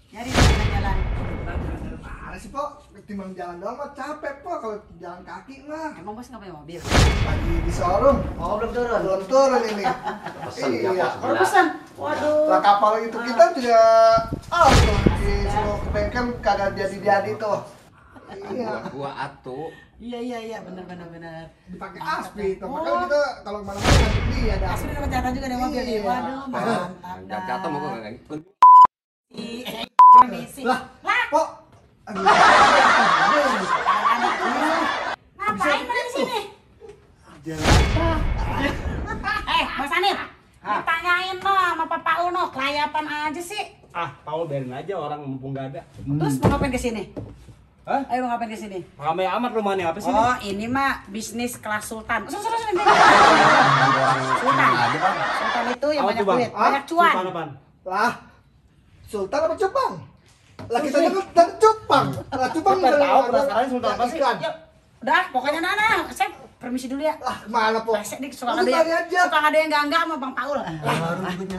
Nyari jalan-jalan. Mana sih, Pok? Ketimbang jalan doang mah capek, Pok. Kalau jalan kaki mah. Emang bos nggak punya mobil? Lagi di showroom. Oh, belum turun. Belum turun ini. Pesan Iya. dia Baru pesan. Waduh. Lah kapal itu kita juga tuh disuruh ke bengkel kagak jadi tuh. Iya. Gua atuh. Iya, benar. Dipakai aspi itu. Makanya kita kalau kemana-mana ngajak dia ada. Asli dapat jatah juga dari mobil nih. Iya. Waduh, mantap. Gak jatuh mau gua gitu. Permisi. Lah, Pok. Aduh. Ngapain lu di sini? Mas Anip. Ditanyain no sama Papa Uno, kelayapan aja sih. Ah, Paul biarin aja orang mumpung gak ada. Terus mau ngapain ke sini? Hah? Ayo mau ngapain ke sini? Ramai amat rumahnya apa sih? Oh, ini mah bisnis kelas sultan. Sultan. Sultan aja Bang. Sultan itu yang Apa banyak tuh, Bang? duit, banyak cuan. Sultan apaan? Lah, Sultan apa Cupang? Lah kita kan dari Cupang. Lah Cupang Sultan tahu penasaran Sultan apa sih? ikan. Yuk, udah, pokoknya Nana. Saya permisi dulu ya. Lah kemana, Pok? Resek nih, suka Lu ada tanya yang aja. suka ada yang gangga sama Bang Paul.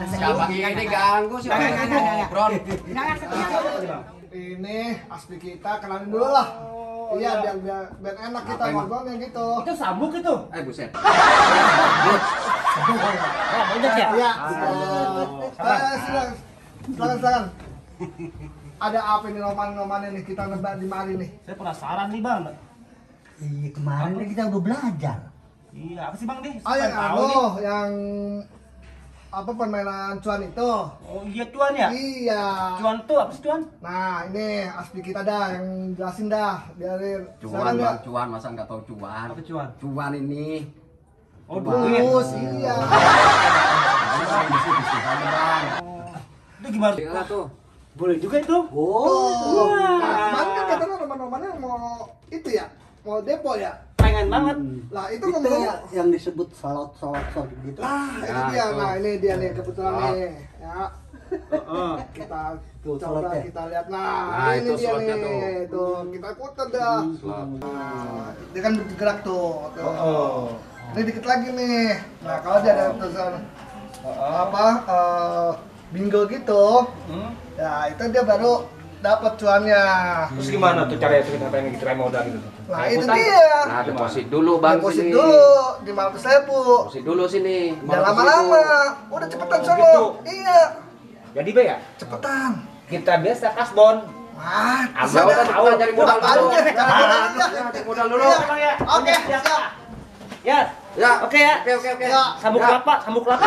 Siapa ini ganggu sih? Enggak. Bron. Enggak. Ini aspi kita kenalin dulu lah. Iya, biar enak kita Apa emang? ngobrolnya gitu. Itu sabuk itu. Buset. Udah ya. Iya. Oh. Silakan. Ada apa ini roman-romannya nih kita nebak di mari nih. Saya penasaran nih, Bang. Iya, kemarin kan kita udah belajar. Iya, apa sih, Bang nih? Oh yang Tahu nih. yang apa permainan cuan itu? Oh, iya cuan ya? Iya. Cuan tuh apa sih cuan? Nah ini aspi kita dah yang jelasin dah biarin. Cuan Silakan, Bang, ya. cuan masa nggak tahu cuan. Apa cuan? Cuan ini. Oh, Cuan. duit. Terus iya. Bisnis aja Bang. Itu gimana? Iya tuh. Boleh juga itu. Tuh. Wah. Nah, kemarin kan katanya roman-romannya mau itu ya, mau depo ya. Pengen banget. Lah itu Itu ngomong. yang disebut salot gitu. Lah ini Nah, dia. itu. Nah ini dia nih kebetulan nih. Ya. Heeh. Kita Tuh, coba slotnya. kita lihat nah, Nah, ini itu dia slotnya nih tuh kita putar dah nah, dia kan bergerak tuh, Oh. ini dikit lagi nih nah kalau dia ada tulisan apa bingo gitu ya itu dia baru dapat cuannya. Terus gimana tuh caranya tuh kita pengen gitu modal gitu? Nah Kayak itu hutan. dia Nah, deposit dulu Bang deposit sini. dulu 500.000 Deposit dulu sini. jangan lama-lama udah cepetan sono Gitu. iya Jadi Be ya, cepetan. kita biasa kasbon. Wah, Abang udah cepetan cari modal dulu. Cari modal dulu. Iya. Oke, Ya. siap. Ya. Ya. Oke ya. Oke. Ya. Sambuk Ya. kelapa, sambuk kelapa.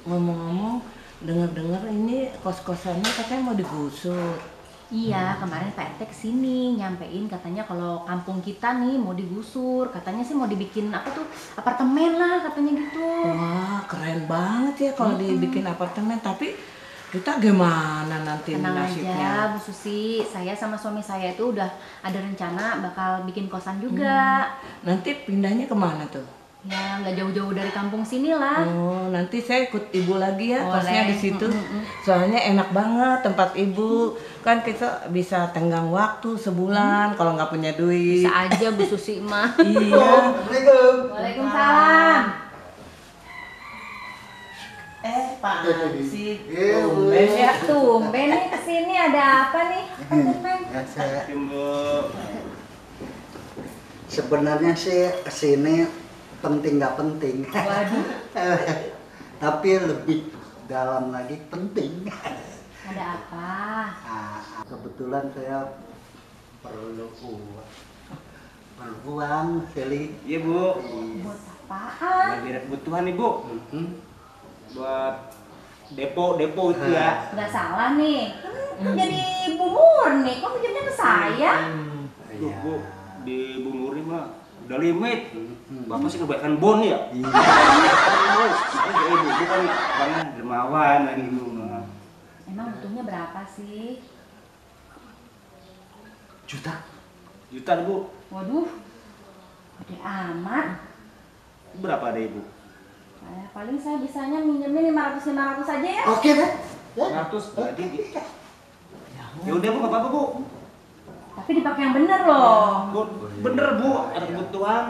Ngomong-ngomong, dengar-dengar ini kos-kosannya katanya mau digusur. Iya, kemarin Pak RT kesini nyampein katanya kalau kampung kita nih mau digusur, katanya sih mau dibikin apa tuh apartemen lah katanya gitu. Wah, keren banget ya kalau dibikin apartemen. Tapi kita gimana nanti Tenang nasibnya? aja Bu Susi, saya sama suami saya itu udah ada rencana bakal bikin kosan juga. Nanti pindahnya kemana tuh? Ya nggak jauh-jauh dari kampung sini lah. Oh, nanti saya ikut ibu lagi ya, Boleh. kosnya di situ. Soalnya enak banget tempat ibu. Kan kita bisa tenggang waktu sebulan kalau nggak punya duit. Bisa aja Bu Susi mah. Iya. Assalamualaikum. Waalaikumsalam. Pak si Iya, Bu. tumben ya. Tumben nih kesini ada apa nih? Apa tumben? Sebenarnya sih kesini penting nggak penting. Waduh, Tapi lebih dalam lagi penting. ada apa? Nah, kebetulan saya perlu uang, Feli. Iya Bu. Buat apaan? Lagi ada kebutuhan nih Bu. Hmm. Buat depo itu ya. Nggak salah nih. Kan jadi Bu Murni, kok pinjamnya ke saya? Tuh Bu, di Bu Murni mah udah limit. Bapak sih kebanyakan bon ya. Iya. Makanya ibu kan orangnya dermawan lagi Bu. Emang butuhnya berapa sih? Juta Bu. Waduh, gede amat. Berapa ada Ibu? Paling saya bisanya minjemin 500 aja ya. Oke deh. 100 berarti. Ya udah Bu, nggak apa-apa Bu. Tapi dipakai yang bener loh. Bu, bener Bu, ada kebutuhan.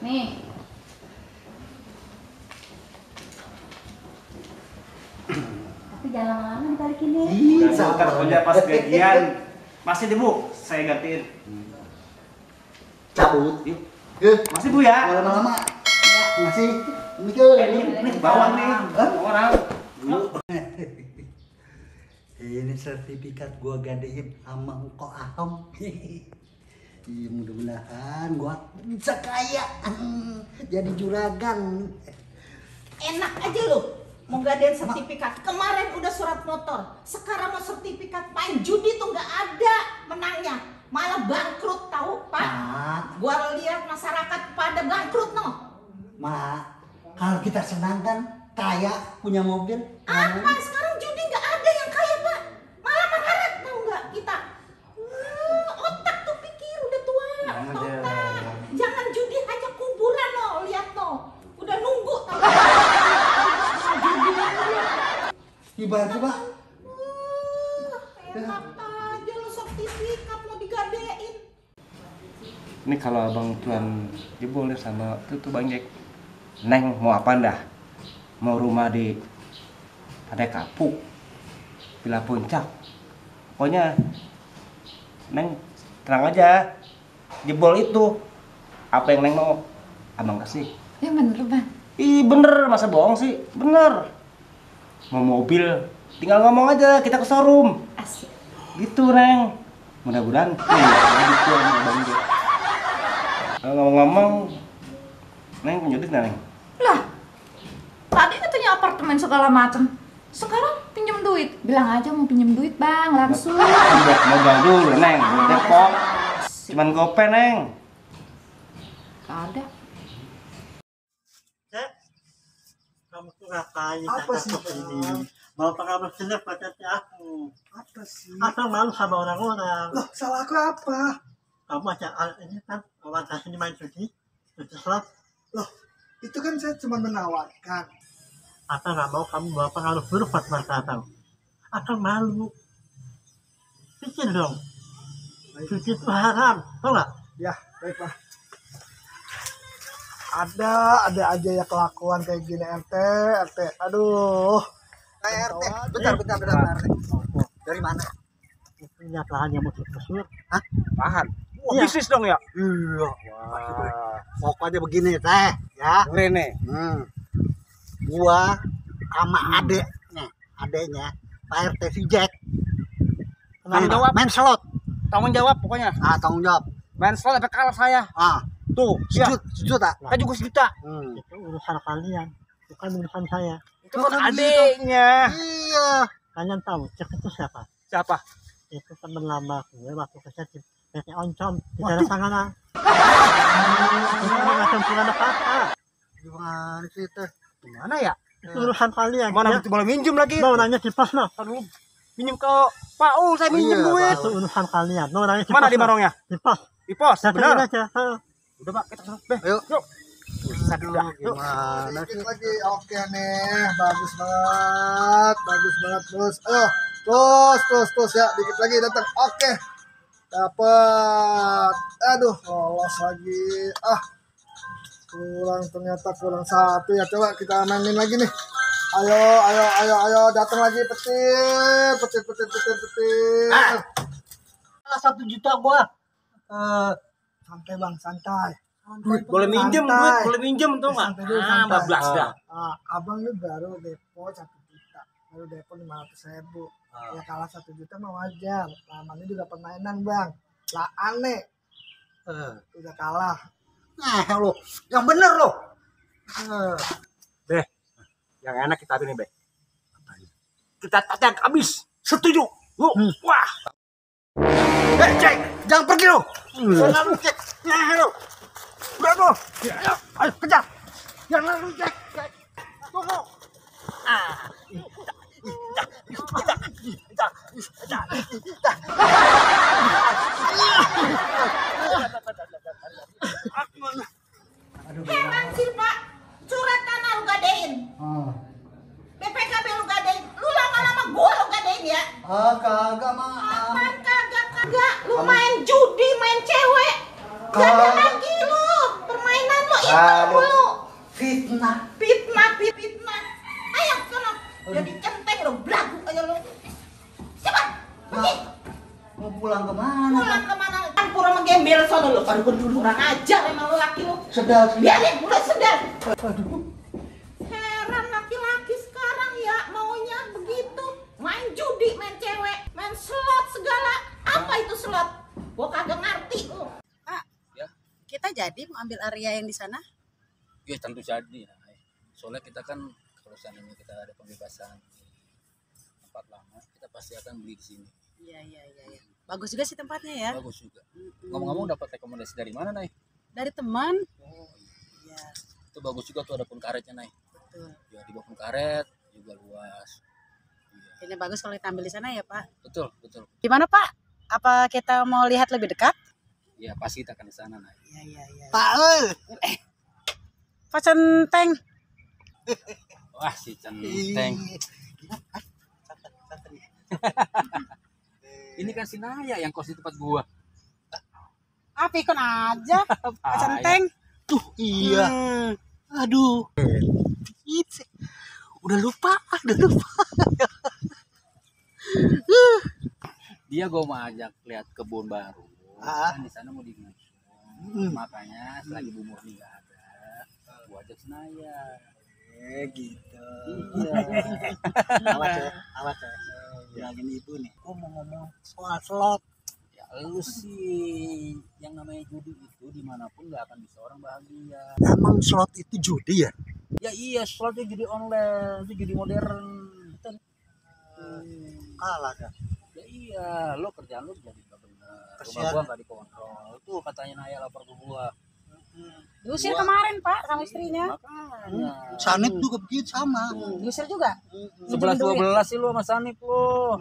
Nih. Tapi jangan lama-lama ditarikin deh. Dan bukan pokoknya pas gajian. Masih deh Bu, saya gantiin. Cabut. Yuk. Masih Bu Jangan ya. lama-lama. Masih. Mikir. Ini bawang nih. Orang. Ini sertifikat gua gadein sama Engko Ahom. Iya, mudah-mudahan gua bisa kaya. Jadi juragan. Enak aja lu mau gadein sertifikat. Kemarin udah surat motor, sekarang mau sertifikat. Main judi tuh nggak ada menangnya, malah bangkrut tahu Pak. Mak, Gua lihat masyarakat pada bangkrut no. Mak, kalau kita senang kan kaya punya mobil. Apa sekarang judi nggak ada yang kaya Pak, malah makarat tahu nggak kita. Otak tuh pikir udah tua, otak. Jangan judi hanya kuburan no, lihat no, udah nunggu tahu. Tiba-tiba Enak aja lu sertifikat mau digadein. Ini kalau abang tuan jebol sama itu tuh Bang Jack. Neng mau apa dah? Mau rumah di ada kapuk, Villa Puncak. Pokoknya Neng tenang aja. Jebol itu apa yang Neng mau, abang kasih. Ya bener Bang. Ih bener, masa bohong sih? Bener. Mau mobil, tinggal ngomong aja, kita ke showroom. Asik. Gitu Neng. Mudah-mudahan gitu Bang Jack. Ngomong-ngomong, Neng punya duit nggak Neng? Lah, tadi katanya apartemen segala macem. Sekarang pinjam duit. Bilang aja mau pinjam duit Bang, langsung. Udah modal dulu Neng, di Depok. Cuman gope Neng. Gak ada. Kamu tuh ngapain? Apa sih, ini? Mau pengaruh jelek buat hati aku. Apa sih? Atau malu sama orang-orang. Loh, salah aku apa? Kamu aja ini kan orang kasih main judi slot. Loh, itu kan saya cuma menawarkan. Atau nggak mau kamu bawa pengaruh buruk buat masyarakat. Atau malu. Pikir dong. Judi itu haram, tau nggak? Ya, baik Pak. Ada aja ya kelakuan kayak gini RT. Aduh. RT. Bentar. RT. Dari mana? Punya lahan yang mau dikusur. Lahan. Wah, Iya. bisnis dong ya? Iya. Wah. Pokoknya begini teh, ya. Rene. Gua sama adeknya Pak RT si Jack. Tanggung jawab. Main slot. Tanggung jawab pokoknya. Tanggung jawab. Main slot sampai kalah saya. Tuh, siap. Sejuta. Kita juga sejuta. Itu urusan kalian, bukan urusan saya. Itu kan adeknya. Iya. Kalian tahu Cek itu siapa? Siapa? Itu temen lama gue waktu kerja di PT Oncom di daerah Sangalang. Itu macam bulan apa-apa. Gimana sih teh? Gimana ya? Itu urusan kalian. Mana ya? boleh minjem lagi? Mau nanya di pos no? Aduh, minjem ke Pak Ul, saya minjem duit. Itu urusan kalian. Mau nanya di Mana pos, di no? marongnya? Di pos. Di pos, Datangin benar. aja. Udah Pak, kita kesana. Ayo. Yuk. Buset dah. Yuk. Gimana Dikit sih? lagi, oke nih, bagus banget terus, terus ya, dikit lagi datang, oke, dapat, aduh, lolos lagi, ternyata kurang satu ya, coba kita mainin lagi nih, ayo, datang lagi petir, Salah 1 juta gua. santai bang, santai. Boleh minjem duit, boleh minjem tuh nggak? Santai dulu, santai. Bablas dah. Abang ini baru depo 1 juta, baru depo 500.000. Ya kalah 1 juta mah wajar. Namanya juga permainan bang. Lah aneh. Udah kalah. Nah lo, yang bener lo. Beh, yang enak kita ambil nih Beh. Kita tatang habis. Setuju. Yuk. Wah. Cek, jangan pergi lo. Jangan lu cek. Nah lo. Udah lo. Ayo kejar. Jangan lu cek. Tunggu. Heran sih Pak, surat tanah lu gadein, BPKB lu gadein, lu lama-lama gua lu gadein ya. Kagak mah. Apaan kagak, lu main judi, main cewek, gak ada lagi lu, permainan lu mulu. Fitnah. Fitnah. Ayo sono. Jadi centeng lo, belagu aja lo. Cepat. Pergi. Mau pulang kemana? Pulang kemana? Kan pura menggembel sono lo. Pada berdua orang ajar emang lo laki lo. Sedal. Biarin, udah sedar. Heran laki-laki sekarang ya maunya begitu. Main judi, main cewek, main slot segala. Apa itu slot? Gua kagak ngerti lo. Pak, Ya. kita jadi mau ambil area yang di sana? Ya tentu jadi. Nah, soalnya kita kan kalau seandainya kita ada pembebasan di tempat lama, kita pasti akan beli di sini. Iya. Bagus juga sih tempatnya ya. Bagus juga. Ngomong-ngomong dapat rekomendasi dari mana, Nay? Dari teman. Oh, iya. Iya, Itu bagus juga tuh ada pun karetnya, Nay. betul. Ya di bawah pun karet juga luas. Iya. Kayaknya bagus kalau kita ambil di sana ya, Pak. Betul. Gimana, Pak? Apa kita mau lihat lebih dekat? Ya pasti kita akan di sana, Nay. Iya. Pak, Pak Centeng. Wah, si centeng. Ini kan si Naya yang kos di tempat gua. Apa ikon aja, Pak Centeng. tuh iya. Aduh. Udah lupa. Dia gua mau ajak lihat kebun baru. Kan di sana mau digusur. Makanya selagi Bu Murni nggak ada, gua ajak si Naya. Gitu. Iya. Awas ya. Bilangin ibu nih. Gua mau ngomong soal slot. Ya lu sih yang namanya judi itu dimanapun nggak akan bisa orang bahagia. Emang slot itu judi ya? Ya iya, slotnya judi online, itu judi modern. Betul. Kalah kan. Ya iya, lo kerjaan lo jadi nggak benar. Rumah Kasihan. gua nggak dikontrol. Itu katanya Naya lapor ke gua. Diusir kemarin, Pak, sama istrinya. Makanya. Sanip juga begitu sama. Diusir juga. 11-12 sih lo sama Sanip lo.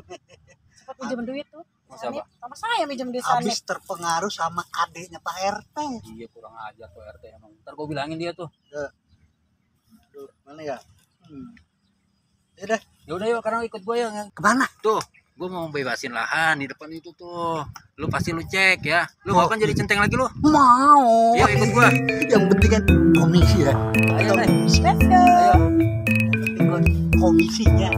Cepat minjem duit tuh. Sama siapa? Sama saya minjem duit sana. Habis terpengaruh sama adiknya Pak RT. Iya, kurang ajar tuh RT emang. Ntar gua bilangin dia tuh. Aduh, mana ya? Yaudah, Ya udah yuk, sekarang ikut gua ya. kemana? Tuh, gua mau bebasin lahan di depan itu tuh. Lu pasti lu cek ya. Lu mau kan jadi centeng lagi lu? Mau. Iya, ikut gua. Yang penting kan komisi ya. Ayo, Nay. Let's go. Ayo. Yang penting kan komisinya.